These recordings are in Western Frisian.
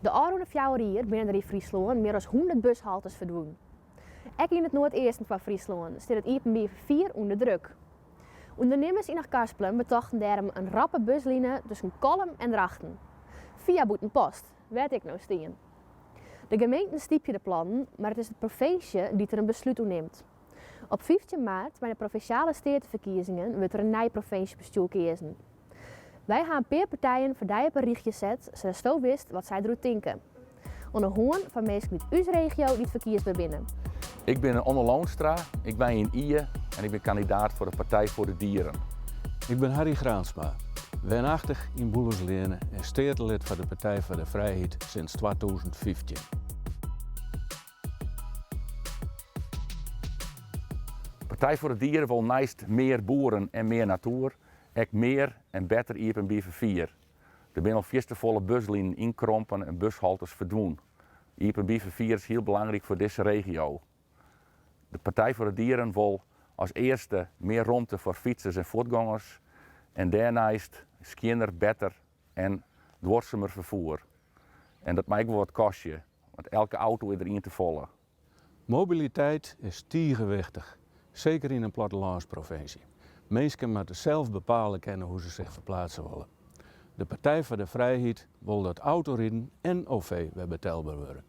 De ôfrûne fjouwer jier binne der yn Fryslân mear as 100 bushaltes ferdwûn. Ek yn it noardeasten fan Fryslân stiet it iepenbier ferfier ûnder druk. Undernimmers yn Achtkarspelen betochten dêrom in rappe busline tusken Kollum en Drachten, fia Bûtenpost, wêr't ik no stean. De gemeenten stypje de plannen, mar it is de provinsje dy't der in beslút oer nimt. Op 15 maart, by de provinsjale steateferkiezingen, wurdt der in nij provinsjebestjoer keazen. Wy ha in pear partijen foar dy op in rychje set, sadatsto witst wat sy deroer tinke. Oan de hân fan minsken út ús regio dy't ferkiesber binne. Ik bin Onno Loonstra, ik wenje yn Ie en ik bin kandidaat foar de Partij voor de Dieren. Ik bin Harry Graansma, wenachtig yn Boelensleane en steatelid foar de Partij foar de Frijheid sinds 2015. Partij voor de Dieren wol neist mear boeren en mear natoer ek mear en better iepenbier ferfier. Der binne al fierste folle buslinen ynkrompen en bushaltes ferdwûn. Iepenbier ferfier is hiel belangryk foar dizze regio. De Partij voor de Dieren wol as earste mear romte foar fytsers en fuotgongers en dêrneist skjinner, better en duorsumer ferfoer. En dat mei ek wol wat kostje, want elke auto is der ien te folle. Mobiliteit is tige wichtich, seker yn in plattelânsprovinsje. Minsken moatte sels bepale kinne hoe se sich ferplaatse wolle. De Partij foar de Frijheid wol dat autoriden en OV wer betelber wurde.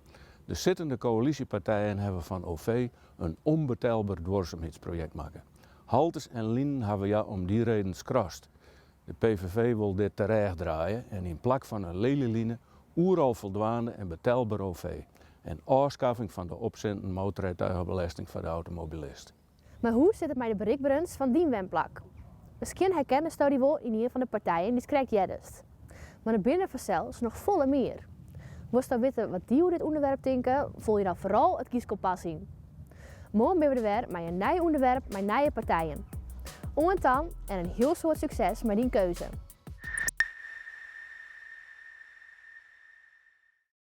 De sittende koalysjepartijen hawwe fan OV in ûnbetelber duorsumheidsprojekt makke. Haltes en linen hawwe hja om dy reden skrast. De PVV wol dit terêch draaie en yn plak fan in Lelyline oeral foldwaande en betelber OV en ôfskaffing fan de opsinten motorrijtuigenbelesting foar de automobilist. Mar hoe sit it mei de berikberens fan dyn wenplak? Miskien herkennesto dy wol yn ien fan de partijen dy'tst krekt heardest. Mar der binne fansels noch folle mear. Wolsto witte wat dy oer dit ûnderwerp tinke, folje dan foaral it kieskompas yn. Moarn binne we der wer mei in nij ûnderwerp mei nije partijen. Oant dan en in hiel soad sukses mei dyn keuze!